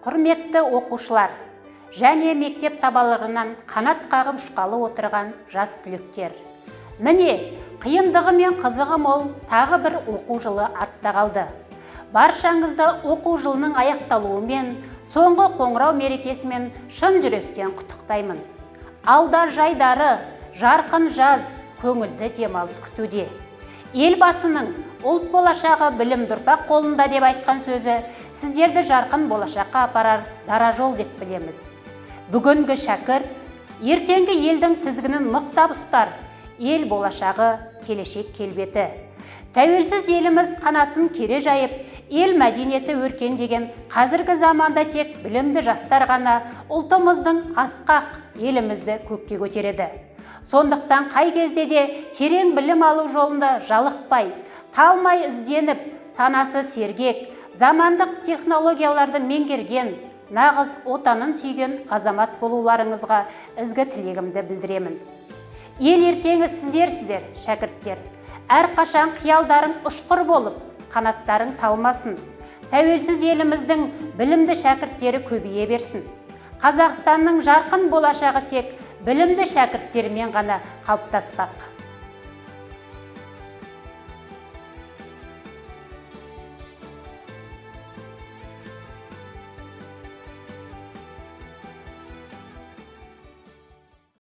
Құрметті оқушылар және мектеп табалдырығынан қанат қағып ұшқалы отырған жас түлектер! Міне, қиындығы мен қызығы мол тағы бір оқу жылы артта қалды. Баршаңызды оқу жылының аяқталуымен, соңғы қоңырау мерекесімен шын жүректен құттықтаймын. Алда жайдары, жарқын жаз, көңілді демалыс күтуде. Елбасының «Ұлт болашағы білімді ұрпақ қолында» деп айтқан сөзі сіздерді жарқын болашаққа апарар дара жол деп білеміз. Бүгінгі шәкірт ертеңгі елдің тізгінін мықтап ұстар, ел болашағы, келешек келбеті. Тәуелсіз еліміз қанатын кере жайып, ел мәдениеті өркендеген қазіргі заманда тек білімді жастар ғана ұлтымыздың асқақ елімізді көкке көтереді. Сондықтан қай кезде де терең білім алу жолында жалықпай, талмай ізденіп, санасы сергек, замандық технологияларды меңгерген, нағыз Отанын сүйген азамат болуларыңызға ізгі тілегімді білдіремін. Ел ертеңі сіздерсіздер, шәкірттер. Әрқашан қиялдарың ұшқыр болып, қанаттарың талмасын. Тәуелсіз еліміздің білімді шәкірттері көбейе берсін. Қазақстанның жарқын болашағы тек білімді шәкірттермен ғана қалыптаспақ.